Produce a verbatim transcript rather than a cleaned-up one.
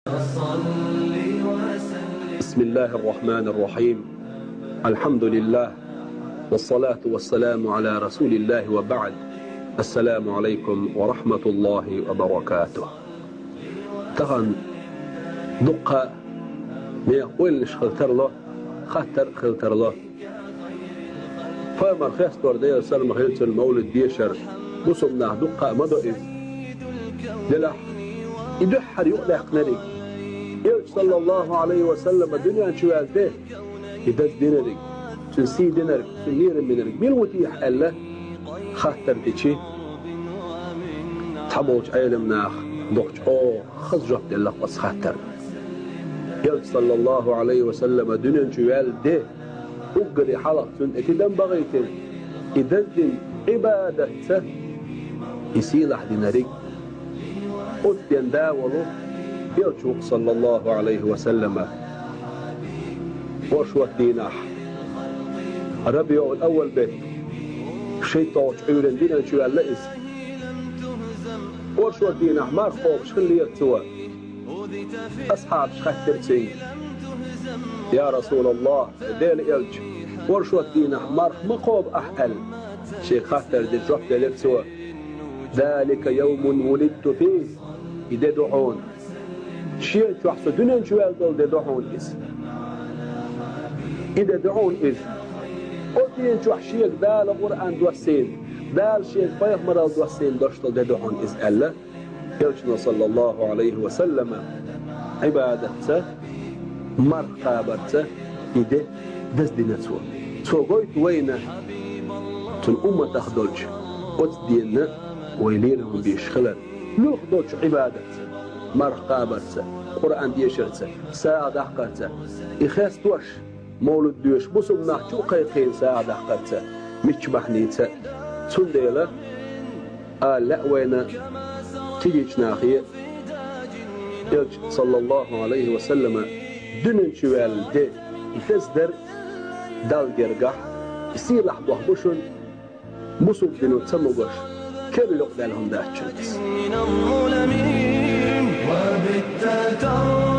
بسم الله الرحمن الرحيم. الحمد لله، والصلاة والسلام على رسول الله، وبعد. السلام عليكم ورحمة الله وبركاته. Тахан дукха мех ойланаш хила тарлу, хаттар хила тарлу. Пайхамар хестор, Делан салам хилда цунна, мовлид дешар бусалба наха дукха а ма до иза. Делахь, и дуьххьара юкъадаьккхинарг, Элча, саллаллаху Ӏалайхи ва саллама, дуьнен чу ваьлла де, и даза динарг, цуьнан сий динарг, цуьнан лерам бинарг мила ву техьа аьлла, хаттар дичи, цхьаболчу Ӏеламнаха дукха чӀогӀа хаза жоп делла оцу хаттарна. Элча, саллаллаху Ӏалайхи ва саллама, дуьнен чу ваьлла де, уггаре хьалха цунна тӀе тидам бахийтина, и даза дина Ӏибадатца и сийлахь динарг, оцу ден да волу Элча ву, саллаллаху Ӏалайхи ва саллама. Оршот дийнахь, РабиӀул-Аввал бетта, шийтталгӀачу Ӏуьйранна дуьнен чу ваьлла иза. Оршот дийнахь марха кхобуш хиллера цо. Асхьабаш хаьттира цуьнга: «Я Расулаллах, Делан Элча, оршот дийнахь марха ма кхобу ахь?» — аьлла. Шега хаттар дина жоп делира цо: «Залика йовмун вулидту фийхи». И де ду хьуна. Шена чохь со дуьнен чу ваьлла долу де ду хьуна иза. И де ду хьуна иза. Оцу ден чохь шега Дала Къуръан доссийна, Дала шега пайхамаралла доссийна долуш долу де ду хьуна иза аьлла. Элчано, саллаллаху Ӏалайхи ва саллама, Ӏибадатца, марха кхабарца и де даза дина цо. Цо гойту вайна, цуьнан умматах долчу оцу денна вай лерам беш хилар. Муьлха долчу Ӏибадатца, марха кхабарца, Къуръан дешарца, сагӀа даккхарца, и хестош, мовлид доьшуш, бусалба нах чу а кхайкхийна сагӀа даккхарца, мичча бахьаница. Цундела ала лаьа вайна, кхидӀачу нахе, Элча, саллаллаху Ӏалайхи ва саллама, дуьнен чу ваьлла де и даза дар Далла гергахь, и сийлахь бохь бу шуна, бусалба дино ца могуш, керла юкъадаьлла хӀума дац шуна иза.